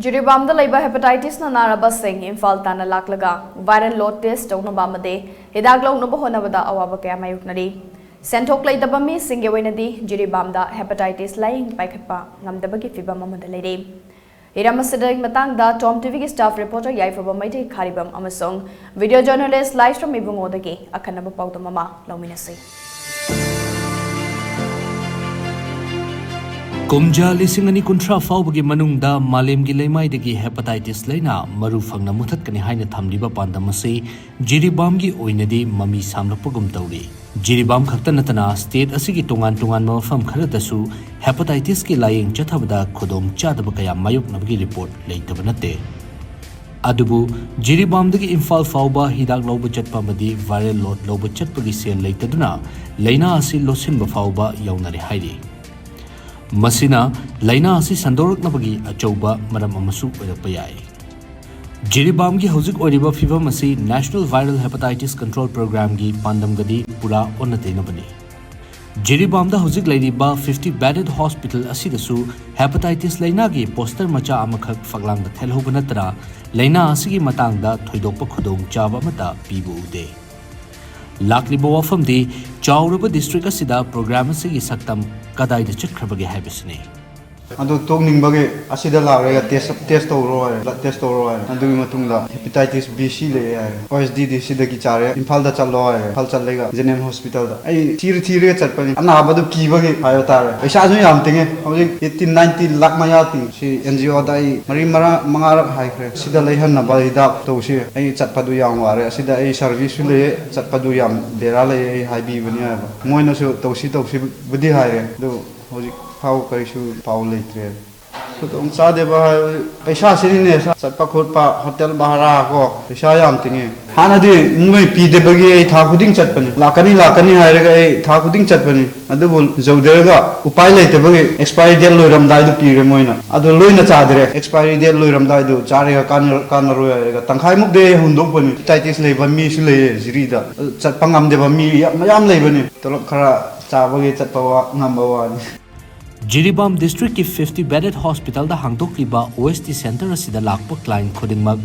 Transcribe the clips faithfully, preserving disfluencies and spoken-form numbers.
ꯖꯤꯔꯤꯕꯥꯝꯗ ꯂꯩꯕ ꯍꯦꯄꯥꯇꯥꯏꯇꯤꯁꯅ ꯅꯥꯔꯕꯁꯤꯡ ꯏꯝꯐꯥꯜ ꯇꯥꯟꯅ ꯂꯥꯛꯂꯒ ꯚꯥꯏꯔꯦꯜ ꯂꯣꯗ ꯇꯦꯁ ꯇꯧꯅꯕ ꯑꯃꯗꯤ ꯍꯤꯗꯥꯛ ꯂꯧꯅꯕ ꯍꯣꯠꯅꯕꯗ ꯑꯋꯥꯕ ꯀꯌꯥ ꯃꯥꯌꯣꯛꯅꯔꯤ꯫ ꯁꯦꯟꯊꯣꯛ ꯂꯩꯇꯕ ꯃꯤꯁꯤꯡꯒꯤ ꯑꯣꯏꯅꯗꯤ ꯖꯤꯔꯤꯕꯥꯝꯗ ꯍꯦꯄꯥꯇꯥꯏꯇꯤꯁ ꯂꯥꯏꯌꯦꯡ ꯄꯥꯏꯈꯠꯄ ꯉꯝꯗꯕꯒꯤ ꯐꯤꯚꯝ ꯑꯃꯗ ꯂꯩꯔꯤ꯫ ꯍꯤꯔꯝ ꯑꯁꯤꯗꯒꯤ ꯃꯇꯥꯡꯗ ꯇꯣꯝ ꯇꯤꯚꯤꯒꯤ ꯁ꯭ꯇꯥꯐ ꯔꯤꯄꯣꯔꯇꯔ ꯌꯥꯏꯐꯕ ꯃꯩꯇꯩ ꯈꯥꯔꯤꯕꯝ ꯑꯃꯁꯨꯡ ꯚꯤꯗꯤꯑꯣ ꯖꯔꯅꯦꯂꯤꯁ ꯂꯥꯏꯁ꯭ꯔꯝ ꯏꯕꯨꯡꯉꯣꯗꯒꯤ ꯑꯈꯟꯅꯕ ꯄꯥꯎꯗꯝ ꯑꯃ ꯂꯧꯃꯤꯟꯅꯁꯤ꯫ ꯀꯨꯝꯖꯥ ꯂꯤꯁꯤꯡ ꯑꯅꯤ ꯀꯨꯟꯊ꯭ꯔꯥ ꯐꯥꯎꯕꯒꯤ ꯃꯅꯨꯡꯗ ꯃꯥꯂꯦꯝꯒꯤ ꯂꯩꯃꯥꯏꯗꯒꯤ ꯍꯦꯄꯥꯇꯥꯏꯇꯤꯁ ꯂꯥꯏꯅꯥ ꯃꯔꯨ ꯐꯪꯅ ꯃꯨꯊꯠꯀꯅꯤ ꯍꯥꯏꯅ ꯊꯝꯂꯤꯕ ꯄꯥꯟꯗꯝ ꯑꯁꯤ ꯖꯤꯔꯤꯕꯥꯝꯒꯤ ꯑꯣꯏꯅꯗꯤ ꯃꯃꯤ ꯁꯥꯝꯂꯛꯄꯒꯨꯝ ꯇꯧꯔꯤ꯫ ꯖꯤꯔꯤꯕꯥꯝ ꯈꯛꯇ ꯅꯠꯇꯅ ꯁ꯭ꯇꯦꯠ ꯑꯁꯤꯒꯤ ꯇꯣꯉꯥꯟ ꯇꯣꯉꯥꯟꯕ ꯃꯐꯝ ꯈꯔꯗꯁꯨ ꯍꯦꯄꯥꯇꯥꯏꯇꯤꯁꯀꯤ ꯂꯥꯌꯦꯡ ꯆꯠꯊꯕꯗ ꯈꯨꯗꯣꯡ ꯆꯥꯗꯕ ꯀꯌꯥ ꯃꯥꯌꯣꯛꯅꯕꯒꯤ ꯔꯤꯄꯣꯔꯠ ꯂꯩꯇꯕ ꯅꯠꯇꯦ꯫ ꯑꯗꯨꯕꯨ ꯖꯤꯔꯤꯕꯥꯝꯗꯒꯤ ꯏꯝꯐꯥꯜ ꯐꯥꯎꯕ ꯍꯤꯗꯥꯛ ꯂꯧꯕ ꯆꯠꯄ ꯑꯃꯗꯤ ꯚꯥꯏꯔꯦꯜ ꯂꯣꯗ ꯂꯧꯕ ꯆꯠꯄꯒꯤ ꯁꯦꯜ ꯂꯩꯇꯗꯨꯅ ꯂꯥꯏꯅꯥ ꯑꯁꯤ ꯂꯣꯠꯁꯤꯟꯕ ꯐꯥꯎꯕ ꯌꯥꯎꯅꯔꯦ ꯍꯥꯏꯔꯤ꯫ ꯃꯁꯤꯅ ꯂꯥꯏꯅꯥ ꯑꯁꯤ ꯁꯟꯗꯣꯔꯛꯅꯕꯒꯤ ꯑꯆꯧꯕ ꯃꯔꯝ ꯑꯃꯁꯨ ꯑꯣꯏꯔꯛꯄ ꯌꯥꯏ꯫ ꯖꯤꯔꯤꯕꯥꯝꯒꯤ ꯍꯧꯖꯤꯛ ꯑꯣꯏꯔꯤꯕ ꯐꯤꯚꯝ ꯑꯁꯤ National Viral Hepatitis Control Programꯒꯤ ꯄꯥꯟꯗꯝꯒꯗꯤ ꯄꯨꯔꯥ ꯑꯣꯟꯅ ꯇꯩꯅꯕꯅꯤ꯫ ꯖꯤꯔꯤꯕꯥꯝꯗ ꯍꯧꯖꯤꯛ ꯂꯩꯔꯤꯕ fifty bedded hospital ꯑꯁꯤꯗꯁꯨ ꯍꯦꯄꯥꯇꯥꯏꯇꯤꯁ ꯂꯥꯏꯅꯥꯒꯤ ꯄꯣꯁꯇꯔ ꯃꯆꯥ ꯑꯃꯈꯛ ꯐꯛꯂꯥꯡꯗ ꯊꯦꯠꯍꯧꯕ ꯅꯠꯇꯅ ꯂꯥꯏꯅꯥ ꯑꯁꯤꯒꯤ ꯃꯇꯥꯡꯗ ꯊꯣꯏꯗꯣꯛꯄ ꯈꯨꯗꯣꯡꯆꯥꯕ ꯑꯃꯠꯇ ꯄꯤꯕ ꯎꯗꯦ꯫ ꯂꯥꯛꯂꯤꯕ ꯋꯥꯐꯝꯗꯤ ꯆꯥꯎꯔꯕ ꯗꯤꯁꯇ꯭ꯔꯤꯛ ꯑꯁꯤꯗ ꯄ꯭ꯔꯣꯒ꯭ꯔꯥꯝ ꯑꯁꯤꯒꯤ ꯁꯛꯇꯝ ꯀꯗꯥꯏꯗ ꯆꯠꯈ꯭ꯔꯕꯒꯦ ꯍꯥꯏꯕꯁꯤꯅꯤ꯫ ꯑꯗꯨ ꯇꯣꯛꯅꯤꯡꯕꯒꯤ ꯑꯁꯤꯗ ꯂꯥꯛꯂꯒ ꯇꯦꯁ ꯇꯦꯁ ꯇꯧꯔꯣ ꯍꯥꯏꯔꯦ, ꯕ꯭ꯂꯗ ꯇꯦꯁ ꯇꯧꯔꯣ ꯍꯥꯏꯔꯦ꯫ ꯑꯗꯨꯒꯤ ꯃꯇꯨꯡꯗ ꯍꯦꯄꯥꯇꯥꯏꯇꯤꯁ ꯕꯤ ꯁꯤ ꯂꯩꯌꯦ ꯍꯥꯏꯔꯦ, ꯑꯣ ꯑꯦꯁ ꯗꯤ ꯗꯤ ꯁꯤꯗꯒꯤ ꯆꯥꯔꯦ, ꯏꯝꯐꯥꯜꯗ ꯆꯠꯂꯣ ꯍꯥꯏꯔꯦ꯫ ꯏꯝꯐꯥꯜ ꯆꯠꯂꯒ ꯖꯦꯅꯦꯝ ꯍꯣꯁꯄꯤꯇꯥꯜꯗ ꯑꯩ ꯊꯤꯔ ꯊꯤꯔꯒ ꯆꯠꯄꯅꯤ꯫ ꯑꯅꯥꯕꯗꯨ ꯀꯤꯕꯒꯤ ꯍꯥꯏꯕ ꯇꯥꯔꯦ꯫ ꯄꯩꯁꯥꯁꯨ ꯌꯥꯝ ꯇꯤꯡꯉꯦ, ꯍꯧꯖꯤꯛ ꯑꯩꯠꯇꯤꯟ ꯅꯥꯏꯟꯇꯤꯟ ꯂꯥꯛ ꯃꯌꯥ ꯇꯤꯡꯉꯦ꯫ ꯁꯤ ꯑꯦꯟ ꯖꯤ ꯑꯣꯗ ꯑꯩ ꯃꯔꯤ ꯃꯔꯥ ꯃꯉꯥꯔꯛ ꯍꯥꯏꯈ꯭ꯔꯦ, ꯁꯤꯗ ꯂꯩꯍꯟꯅꯕ ꯍꯤꯗꯥꯛ ꯇꯧꯁꯤ꯫ ꯑꯩ ꯆꯠꯄꯗꯨ ꯌꯥꯝ ꯋꯥꯔꯦ, ꯑꯁꯤꯗ ꯑꯩ ꯁꯥꯔꯚꯤꯁꯁꯨ ꯂꯩꯌꯦ, ꯆꯠꯄꯗꯨ ꯌꯥꯝ ꯕꯦꯔꯥ ꯂꯩꯌꯦ, ꯑꯩ ꯍꯥꯏꯕꯤꯕꯅꯤ ꯍꯥꯏꯕ꯫ ꯃꯣꯏꯅꯁꯨ ꯇꯧꯁꯤ ꯇꯧꯁꯤꯕꯨꯗꯤ ꯍꯥꯏꯔꯦ, ꯑꯗꯨ ꯍꯧꯖꯤꯛ ꯐꯥꯎ ꯀꯔꯤꯁꯨ ꯄꯥꯎ ꯂꯩꯇ꯭ꯔꯦ꯫ ꯈꯨꯗꯣꯡ ꯆꯥꯗꯕ ꯍꯥꯏꯕꯗꯤ ꯄꯩꯁꯥꯁꯤꯅꯤꯅꯦ, ꯆꯠꯄ ꯈꯣꯠꯄ, ꯍꯣꯇꯦꯜ ꯚꯔꯥ ꯀꯣ, ꯄꯩꯁꯥ ꯌꯥꯝ ꯇꯤꯡꯉꯦ꯫ ꯍꯥꯟꯅꯗꯤ ꯃꯣꯏ ꯄꯤꯗꯕꯒꯤ ꯑꯩ ꯊꯥ ꯈꯨꯗꯤꯡ ꯆꯠꯄꯅꯤ, ꯂꯥꯛꯀꯅꯤ ꯂꯥꯛꯀꯅꯤ ꯍꯥꯏꯔꯒ ꯑꯩ ꯊꯥ ꯈꯨꯗꯤꯡ ꯆꯠꯄꯅꯤ꯫ ꯑꯗꯨꯕꯨ ꯖꯧꯗꯦꯔꯒ ꯎꯄꯥꯏ ꯂꯩꯇꯕꯒꯤ ꯑꯦꯛꯁꯄꯥꯏꯔꯤ ꯗꯦꯠ ꯂꯣꯏꯔꯝꯗꯥꯏꯗꯨ ꯄꯤꯔꯦ ꯃꯣꯏꯅ꯫ ꯑꯗꯨ ꯂꯣꯏꯅ ꯆꯥꯗ꯭ꯔꯦ꯫ ꯑꯦꯛꯁꯄꯥꯏꯔꯤ ꯗꯦꯠ ꯂꯣꯏꯔꯝꯗꯥꯏꯗꯨ ꯆꯥꯔꯒ ꯀꯥꯟꯅ-, ꯀꯥꯟꯅꯔꯣꯏ ꯍꯥꯏꯔꯒ ꯇꯪꯈꯥꯏꯃꯨꯛꯇꯤ ꯑꯩ ꯍꯨꯟꯗꯣꯛꯄꯅꯤ꯫ ꯍꯦꯄꯥꯇꯥꯏꯇꯤꯁ ꯂꯩꯕ ꯃꯤꯁꯨ ꯂꯩꯌꯦ ꯖꯤꯔꯤꯗ꯫ ꯑꯗꯨ ꯆꯠꯄ ꯉꯝꯗꯕ ꯃꯤ ꯌꯥꯝ, ꯃꯌꯥꯝ ꯂꯩꯕꯅꯤ꯫ ꯇꯣꯂꯣꯞ ꯈꯔ ꯆꯥꯕꯒꯤ ꯆꯠꯄ ꯋꯥ-, ꯉꯝꯕ ꯋꯥꯅꯤ꯫ ꯖꯤꯔꯤꯕꯥꯝ ꯗꯤꯁꯇ꯭ꯔꯤꯛꯀꯤ ꯐꯤꯐꯇꯤ ꯕꯦꯗꯦꯗ ꯍꯣꯁꯄꯤꯇꯥꯜꯗ ꯍꯥꯡꯗꯣꯛꯂꯤꯕ ꯑꯣ ꯑꯦꯁ ꯇꯤ ꯁꯦꯟꯇꯔ ꯑꯁꯤꯗ ꯂꯥꯛꯄ ꯀ꯭ꯂꯥꯏꯟ ꯈꯨꯗꯤꯡꯃꯛ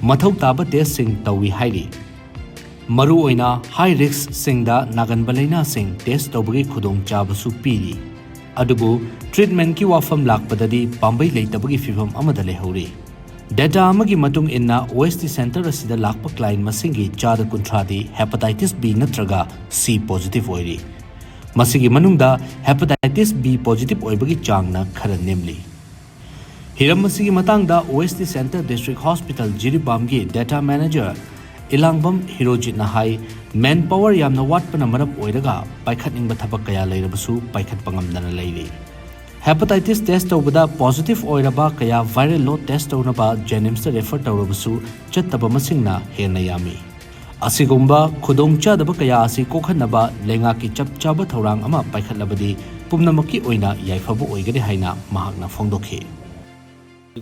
ꯃꯊꯧ ꯇꯥꯕ ꯇꯦꯁꯁꯤꯡ ꯇꯧꯏ ꯍꯥꯏꯔꯤ꯫ ꯃꯔꯨꯑꯣꯏꯅ ꯍꯥꯏ ꯔꯤꯁꯛꯁꯤꯡꯗ ꯅꯥꯒꯟꯕ ꯂꯥꯏꯅꯥꯁꯤꯡ ꯇꯦꯁ ꯇꯧꯕꯒꯤ ꯈꯨꯗꯣꯡꯆꯥꯕꯁꯨ ꯄꯤꯔꯤ꯫ ꯑꯗꯨꯕꯨ ꯇ꯭ꯔꯤꯠꯃꯦꯟꯠꯀꯤ ꯋꯥꯐꯝ ꯂꯥꯛꯄꯗꯗꯤ ꯄꯥꯝꯕꯩ ꯂꯩꯇꯕꯒꯤ ꯐꯤꯚꯝ ꯑꯃꯗ ꯂꯩꯍꯧꯔꯤ꯫ ꯗꯦꯇꯥ ꯑꯃꯒꯤ ꯃꯇꯨꯡ ꯏꯟꯅ ꯑꯣ ꯑꯦꯁ ꯇꯤ ꯁꯦꯟꯇꯔ ꯑꯁꯤꯗ ꯂꯥꯛꯄ ꯀ꯭ꯂꯥꯏꯟ ꯃꯁꯤꯡꯒꯤ ꯆꯥꯗ ꯀꯨꯟꯊ꯭ꯔꯥꯗꯤ ꯍꯦꯄꯥꯇꯥꯏꯇꯤꯁ ꯕꯤ ꯅꯠꯇ꯭ꯔꯒ ꯁꯤ ꯄꯣꯖꯤꯇꯤꯚ ꯑꯣꯏꯔꯤ꯫ ꯃꯁꯤꯒꯤ ꯃꯅꯨꯡꯗ ꯍꯦꯄꯥꯇꯥꯏꯇꯤꯁ ꯕꯤ ꯄꯣꯖꯤꯇꯤꯚ ꯑꯣꯏꯕꯒꯤ ꯆꯥꯡꯅ ꯈꯔ ꯅꯦꯝꯂꯤ꯫ ꯍꯤꯔꯝ ꯑꯁꯤꯒꯤ ꯃꯇꯥꯡꯗ O S T centre district hospital ꯖꯤꯔꯤꯕꯥꯝꯒꯤ ꯗꯦꯇꯥ ꯃꯦꯅꯦꯖꯔ ꯏꯂꯥꯡꯕꯝ ꯍꯤꯔꯣꯖꯤꯠꯅ ꯍꯥꯏ, ꯃꯦꯟ ꯄꯥꯋꯔ ꯌꯥꯝꯅ ꯋꯥꯠꯄꯅ ꯃꯔꯝ ꯑꯣꯏꯔꯒ ꯄꯥꯏꯈꯠꯅꯤꯡꯕ ꯊꯕꯛ ꯀꯌꯥ ꯂꯩꯔꯕꯁꯨ ꯄꯥꯏꯈꯠꯄ ꯉꯝꯗꯅ ꯂꯩꯔꯤ꯫ ꯍꯦꯄꯥꯇꯥꯏꯇꯤꯁ ꯇꯦꯁ ꯇꯧꯕꯗ ꯄꯣꯖꯤꯇꯤꯚ ꯑꯣꯏꯔꯕ ꯀꯌꯥ ꯚꯥꯏꯔꯦꯜ ꯂꯣꯗ ꯇꯦꯁ ꯇꯧꯅꯕ ꯖꯦꯅꯤꯝꯁꯇ ꯔꯦꯐꯔ ꯇꯧꯔꯕꯁꯨ ꯆꯠꯇꯕ ꯃꯁꯤꯡꯅ ꯍꯦꯟꯅ ꯌꯥꯝꯃꯤ꯫ ꯑꯁꯤꯒꯨꯝꯕ ꯈꯨꯗꯣꯡꯆꯥꯗꯕ ꯀꯌꯥ ꯑꯁꯤ ꯀꯣꯛꯍꯟꯅꯕ ꯂꯩꯉꯥꯛꯀꯤ ꯆꯞ ꯆꯥꯕ ꯊꯧꯔꯥꯡ ꯑꯃ ꯄꯥꯏꯈꯠꯂꯕꯗꯤ ꯄꯨꯝꯅꯃꯛꯀꯤ ꯑꯣꯏꯅ ꯌꯥꯏꯐꯕ ꯑꯣꯏꯒꯅꯤ ꯍꯥꯏꯅ ꯃꯍꯥꯛꯅ ꯐꯣꯡꯗꯣꯛꯈꯤ꯫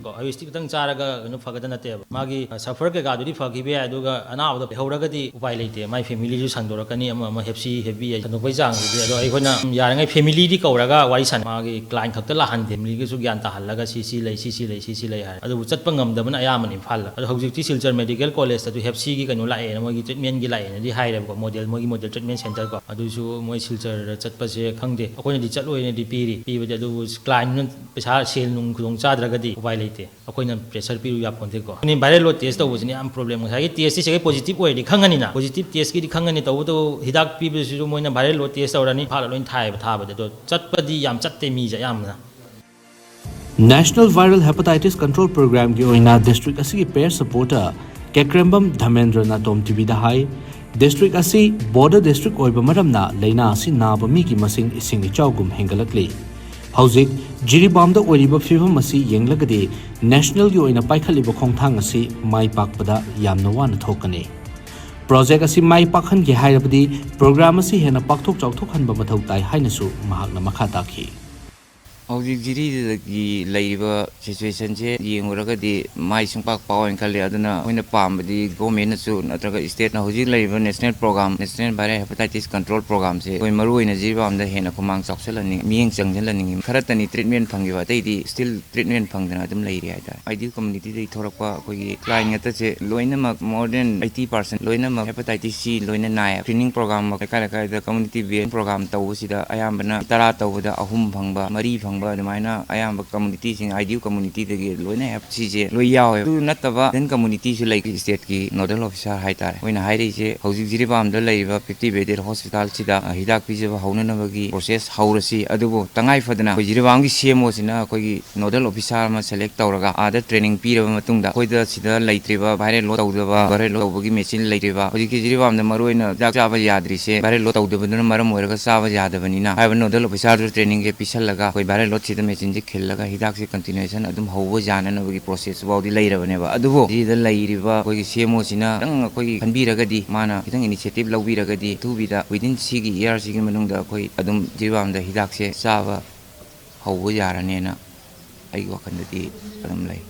ꯀꯣ, ꯑꯌꯨꯁꯇꯤ ꯈꯤꯇꯪ ꯆꯥꯔꯒ ꯀꯩꯅꯣ ꯐꯒꯗ ꯅꯠꯇꯦꯕ꯫ ꯃꯥꯒꯤ ꯁꯐꯔ ꯀꯩꯀꯥꯗꯨꯗꯤ ꯐꯈꯤꯕ ꯌꯥꯏ, ꯑꯗꯨꯒ ꯑꯅꯥꯕꯗꯣ ꯂꯩꯍꯧꯔꯒꯗꯤ ꯎꯄꯥꯏ ꯂꯩꯇꯦ꯫ ꯃꯥꯏ ꯐꯦꯃꯤꯂꯤꯁꯨ ꯁꯟꯗꯣꯔꯛꯀꯅꯤ, ꯑꯃ ꯑꯃ ꯍꯦꯞꯁꯤ ꯍꯦꯞꯄꯤ ꯍꯥꯏ ꯁꯟꯗꯣꯛꯄꯒꯤ ꯆꯥꯡꯁꯤꯗꯤ꯫ ꯑꯗꯣ ꯑꯩꯈꯣꯏꯅ ꯌꯥꯔꯤꯉꯩ ꯐꯦꯃꯤꯂꯤꯗꯤ ꯀꯧꯔꯒ ꯋꯥꯔꯤ ꯁꯥꯟꯅ, ꯃꯥꯒꯤ ꯀ꯭ꯂꯥꯏꯟ ꯈꯛꯇ ꯂꯥꯛꯍꯟꯗꯦ, ꯐꯦꯃꯤꯂꯤꯒꯤꯁꯨ ꯒ꯭ꯌꯥꯟ ꯇꯥꯍꯜꯂꯒ ꯁꯤ ꯁꯤ ꯂꯩ, ꯁꯤ ꯁꯤ ꯂꯩ, ꯁꯤ ꯁꯤ ꯂꯩ ꯍꯥꯏ꯫ ꯑꯗꯨꯕꯨ ꯆꯠꯄ ꯉꯝꯗꯕꯅ ꯑꯌꯥꯝꯕꯅ ꯏꯝꯐꯥꯜꯗ꯫ ꯑꯗꯣ ꯍꯧꯖꯤꯛꯇꯤ ꯁꯤꯜꯆꯔ ꯃꯦꯗꯤꯀꯦꯜ ꯀꯣꯂꯦꯖꯇꯁꯨ ꯍꯦꯞꯁꯤꯒꯤ ꯀꯩꯅꯣ ꯂꯥꯛꯑꯦꯅ, ꯃꯣꯏꯒꯤ ꯇ꯭ꯔꯤꯠꯃꯦꯟꯒꯤ ꯂꯥꯛꯑꯦꯅꯗꯤ ꯍꯥꯏꯔꯦꯕꯀꯣ, ꯃꯣꯗꯦꯜ, ꯃꯣꯏꯒꯤ ꯃꯣꯗꯦꯜ ꯇ꯭ꯔꯤꯠꯃꯦꯟ ꯁꯦꯟꯇꯔ ꯀꯣ꯫ ꯑꯗꯨꯁꯨ ꯃꯣꯏ ꯁꯤꯜꯆꯔꯗ ꯆꯠꯄꯁꯦ ꯈꯪꯗꯦ, ꯑꯩꯈꯣꯏꯅꯗꯤ ꯆꯠꯂꯣꯏꯅꯗꯤ ꯄꯤꯔꯤ, ꯄꯤꯕꯗꯤ꯫ ꯑꯗꯨꯕꯨ ꯀ꯭ꯂꯥꯏꯟꯅ ꯄꯩꯁꯥ, ꯁꯦꯜ ꯅꯨꯡ ꯈꯨꯗꯣꯡ ꯆꯥꯗ꯭ꯔꯒꯗꯤ ꯎꯄꯥꯏ ꯂꯩꯇꯦ, ꯑꯩꯈꯣꯏꯅ ꯄ꯭ꯔꯦꯁꯔ ꯄꯤꯔꯨ ꯌꯥꯄꯣꯟꯇꯦꯀꯣ꯫ ꯑꯗꯨꯅꯤ ꯚꯥꯏꯔꯦꯜ ꯂꯣꯗ ꯇꯦꯁ ꯇꯧꯕꯁꯤꯅ ꯌꯥꯝ ꯄ꯭ꯔꯣꯕ꯭ꯂꯦꯝ꯫ ꯉꯁꯥꯏꯒꯤ ꯇꯦꯁꯇꯤ ꯁꯤꯒꯩ ꯄꯣꯖꯤꯇꯤꯚ ꯑꯣꯏꯔꯗꯤ ꯈꯪꯉꯅꯤꯅ, ꯄꯣꯖꯤꯇꯤꯚ ꯇꯦꯁꯀꯤꯗꯤ ꯈꯪꯉꯅꯤ, ꯇꯧꯕꯇꯕꯨ ꯍꯤꯗꯥꯛ ꯄꯤꯕꯁꯤꯁꯨ ꯃꯣꯏꯅ ꯚꯥꯏꯔꯦꯜ ꯂꯣꯗ ꯇꯦꯁ ꯇꯧꯔꯅꯤ, ꯏꯝꯐꯥꯜꯗ ꯂꯣꯏꯅ ꯊꯥꯏꯑꯕ ꯊꯥꯕꯗꯤ꯫ ꯑꯗꯣ ꯆꯠꯄꯗꯤ ꯌꯥꯝ ꯆꯠꯇꯦ ꯃꯤꯁꯦ ꯑꯌꯥꯝꯕꯅ꯫ National Viral Hepatitis Control Programꯒꯤ ꯑꯣꯏꯅ ꯗꯤꯁꯇ꯭ꯔꯤꯛ ꯑꯁꯤꯒꯤ ꯄꯦꯁ ꯁꯄꯣꯔꯇꯔ ꯀꯦꯀ꯭ꯔꯦꯝꯕꯝ ꯙꯃꯦꯟꯗ꯭ꯔꯅ ꯇꯣꯝ ꯇꯤꯚꯤꯗ ꯍꯥꯏ, ꯗꯤꯁꯇ꯭ꯔꯤꯛ ꯑꯁꯤ ꯕꯣꯔꯗꯔ ꯗꯤꯁꯇ꯭ꯔꯤꯛ ꯑꯣꯏꯕ ꯃꯔꯝꯅ ꯂꯥꯏꯅꯥ ꯑꯁꯤ ꯅꯥꯕ ꯃꯤꯒꯤ ꯃꯁꯤꯡ ꯏꯁꯤꯡ ꯏꯆꯥꯎꯒꯨꯝ ꯍꯦꯟꯒꯠꯂꯛꯂꯤ꯫ ꯍꯧꯖꯤꯛ ꯖꯤꯔꯤꯕꯥꯝꯗ ꯑꯣꯏꯔꯤꯕ ꯐꯤꯚꯝ ꯑꯁꯤ ꯌꯦꯡꯂꯒꯗꯤ ꯅꯦꯁꯅꯦꯜꯒꯤ ꯑꯣꯏꯅ ꯄꯥꯏꯈꯠꯂꯤꯕ ꯈꯣꯡꯊꯥꯡ ꯑꯁꯤ ꯃꯥꯏ ꯄꯥꯛꯄꯗ ꯌꯥꯝꯅ ꯋꯥꯅ ꯊꯣꯛꯀꯅꯤ꯫ ꯄ꯭ꯔꯣꯖꯦꯛ ꯑꯁꯤ ꯃꯥꯏ ꯄꯥꯛꯍꯟꯒꯦ ꯍꯥꯏꯔꯕꯗꯤ ꯄ꯭ꯔꯣꯒ꯭ꯔꯥꯝ ꯑꯁꯤ ꯍꯦꯟꯅ ꯄꯥꯛꯊꯣꯛ ꯆꯥꯎꯊꯣꯛꯍꯟꯕ ꯃꯊꯧ ꯇꯥꯏ ꯍꯥꯏꯅꯁꯨ ꯃꯍꯥꯛꯅ ꯃꯈꯥ ꯇꯥꯈꯤ꯫ ꯍꯧꯖꯤꯛ ꯖꯤꯔꯤꯗꯒꯤ ꯂꯩꯔꯤꯕ ꯁꯤꯆꯨꯋꯦꯁꯟꯁꯦ ꯌꯦꯡꯉꯨꯔꯒꯗꯤ ꯃꯥꯏ ꯁꯨꯡꯄꯥꯛ ꯄꯥꯛꯑꯣꯏꯅ ꯈꯜꯂꯤ꯫ ꯑꯗꯨꯅ ꯑꯩꯈꯣꯏꯅ ꯄꯥꯝꯕꯗꯤ ꯒꯣꯔꯃꯦꯟꯅꯁꯨ ꯅꯠꯇ꯭ꯔꯒ ꯁ꯭ꯇꯦꯠꯅ ꯍꯧꯖꯤꯛ ꯂꯩꯔꯤꯕ national programme, national viral hepatitis control ꯄ꯭ꯔꯣꯒ꯭ꯔꯥꯝꯁꯦ ꯑꯩꯈꯣꯏ ꯃꯔꯨꯑꯣꯏꯅ ꯖꯤꯔꯤꯕꯥꯝꯗ ꯍꯦꯟꯅ ꯈꯨꯃꯥꯡ ꯆꯥꯎꯁꯤꯜꯍꯟꯅꯤꯡꯉꯤ, ꯃꯤꯠꯌꯦꯡ ꯆꯪꯁꯤꯜꯍꯟꯅꯤꯡꯉꯤ꯫ ꯈꯔꯇꯅꯤ ꯇ꯭ꯔꯤꯠꯃꯦꯟ ꯐꯪꯈꯤꯕ, ꯑꯇꯩꯗꯤ ꯁ꯭ꯇꯤꯜ ꯇ꯭ꯔꯤꯠꯃꯦꯟ ꯐꯪꯗꯅ ꯑꯗꯨꯝ ꯂꯩꯔꯤ ꯍꯥꯏꯇꯥꯔꯦ꯫ ꯑꯥꯏꯗꯤꯌꯦꯜ ꯀꯝꯃꯨꯅꯤꯇꯤꯗꯒꯤ ꯊꯣꯛꯂꯛꯄ ꯑꯩꯈꯣꯏꯒꯤ ꯀ꯭ꯂꯥꯏꯟ ꯉꯥꯛꯇꯁꯦ ꯂꯣꯏꯅꯃꯛ, more than eighty percent ꯂꯣꯏꯅꯃꯛ ꯍꯦꯄꯥꯇꯥꯏꯇꯤꯁ ꯁꯤ ꯂꯣꯏꯅ ꯅꯥꯏꯌꯦꯕ꯫ ꯁ꯭ꯀ꯭ꯔꯤꯅꯤꯡ ꯄ꯭ꯔꯣꯒ꯭ꯔꯥꯝ ꯂꯩꯀꯥꯏ ꯂꯩꯀꯥꯏꯗ ꯀꯝꯃꯨꯅꯤꯇꯤ ꯕꯦꯁ ꯄ꯭ꯔꯣꯒ꯭ꯔꯥꯝ ꯇꯧꯕꯁꯤꯗ ꯑꯌꯥꯝꯕꯅ ꯇꯔꯥ ꯇꯧꯕꯗ ꯑꯍꯨꯝ ꯐꯪꯕ, ꯃꯔꯤ ꯐꯪꯕ, ꯑꯗꯨꯃꯥꯏꯅ ꯑꯌꯥꯝꯕ ꯀꯝꯃꯨꯅꯤꯇꯤꯁꯤꯡ, ꯑꯥꯏꯗꯤꯌꯦꯜ ꯀꯝꯃꯨꯅꯤꯇꯤꯗꯒꯤ ꯂꯣꯏꯅ ꯍꯦꯞ ꯁꯤꯁꯦ ꯂꯣꯏ ꯌꯥꯎꯋꯦꯕ꯫ ꯑꯗꯨ ꯅꯠꯇꯕ ꯍꯤꯗꯟ ꯀꯝꯃꯨꯅꯤꯇꯤꯁꯨ ꯂꯩ꯫ ꯁ꯭ꯇꯦꯠꯀꯤ ꯅꯣꯗꯦꯜ ꯑꯣꯐꯤꯁꯥꯔ ꯍꯥꯏꯇꯥꯔꯦ, ꯃꯣꯏꯅ ꯍꯥꯏꯔꯤꯁꯦ ꯍꯧꯖꯤꯛ ꯖꯤꯔꯤꯕꯥꯝꯗ ꯂꯩꯔꯤꯕ ꯐꯤꯐꯇꯤ ꯕꯦꯗꯦꯗ ꯍꯣꯁꯄꯤꯇꯥꯜꯁꯤꯗ, ꯑ, ꯍꯤꯗꯥꯛ ꯄꯤꯖꯕ ꯍꯧꯅꯅꯕꯒꯤ ꯄ꯭ꯔꯣꯁꯦꯁ ꯍꯧꯔꯁꯤ꯫ ꯑꯗꯨꯕꯨ ꯇꯉꯥꯏ ꯐꯗꯅ ꯑꯩꯈꯣꯏ ꯖꯤꯔꯤꯕꯥꯝꯒꯤ ꯁꯤ ꯑꯦꯝ ꯑꯣꯁꯤꯅ ꯑꯩꯈꯣꯏꯒꯤ ꯅꯣꯗꯦꯜ ꯑꯣꯐꯤꯁꯥꯔ ꯑꯃ ꯁꯦꯂꯦꯛ ꯇꯧꯔꯒ ꯑꯥꯗ ꯇ꯭ꯔꯦꯅꯤꯡ ꯄꯤꯔꯕ ꯃꯇꯨꯡꯗ ꯑꯩꯈꯣꯏꯗ ꯁꯤꯗ ꯂꯩꯇ꯭ꯔꯤꯕ ꯚꯥꯏꯔꯦꯜ ꯂꯣꯗ ꯇꯧꯗꯕ, ꯚꯥꯏꯔꯦꯜ ꯂꯣꯗ ꯇꯧꯕꯒꯤ ꯃꯦꯆꯤꯟ ꯂꯩꯇ꯭ꯔꯤꯕ, ꯍꯧꯖꯤꯛꯀꯤ ꯖꯤꯔꯤꯕꯥꯝꯗ ꯃꯔꯨꯑꯣꯏꯅ ꯍꯤꯗꯥꯛ ꯆꯥꯕ ꯌꯥꯗ꯭ꯔꯤꯁꯦ ꯚꯥꯏꯔꯦꯜ ꯂꯣꯗ ꯇꯧꯗꯕꯗꯨꯅ ꯃꯔꯝ ꯑꯣꯏꯔꯒ ꯆꯥꯕ ꯌꯥꯗꯕꯅꯤꯅ ꯍꯥꯏꯔꯤꯕ ꯅꯣꯗꯦꯜ ꯑꯣꯐꯤꯁꯥꯔꯗꯨ ꯇ꯭ꯔꯦꯅꯤꯡꯁꯦ ꯄꯤꯁꯜꯂꯒ ꯑꯩꯈꯣꯏ ꯚꯥꯏꯔꯦꯜ ꯂꯣꯗꯁꯤꯗ ꯃꯦꯆꯤꯟꯁꯦ ꯈꯤꯜꯂꯒ ꯍꯤꯗꯥꯛꯁꯦ ꯀꯟꯇꯤꯅ꯭ꯌꯨꯑꯦꯁꯟ ꯑꯗꯨꯝ ꯍꯧꯕ ꯌꯥꯅꯅꯕꯒꯤ ꯄ꯭ꯔꯣꯁꯦꯁ ꯐꯥꯎꯗꯤ ꯂꯩꯔꯕꯅꯦꯕ꯫ ꯑꯗꯨꯕꯨ ꯁꯤꯗ ꯂꯩꯔꯤꯕ ꯑꯩꯈꯣꯏꯒꯤ ꯁꯤ ꯑꯦꯝ ꯑꯣꯁꯤꯅ ꯈꯤꯇꯪ ꯑꯩꯈꯣꯏꯒꯤ ꯈꯟꯕꯤꯔꯒꯗꯤ, ꯃꯥꯅ ꯈꯤꯇꯪ ꯏꯅꯤꯁꯤꯌꯦꯇꯤꯚ ꯂꯧꯕꯤꯔꯒꯗꯤ ꯑꯊꯨꯕꯤꯗ within ꯁꯤꯒꯤ ꯏꯌꯥꯔꯁꯤꯒꯤ ꯃꯅꯨꯡꯗ ꯑꯩꯈꯣꯏ ꯑꯗꯨꯝ ꯖꯤꯔꯤꯕꯥꯝꯗ ꯍꯤꯗꯥꯛꯁꯦ ꯆꯥꯕ ꯍꯧꯕ ꯌꯥꯔꯅꯦꯅ ꯑꯩꯒꯤ ꯋꯥꯈꯜꯗꯗꯤ ꯑꯗꯨꯝ ꯂꯩ꯫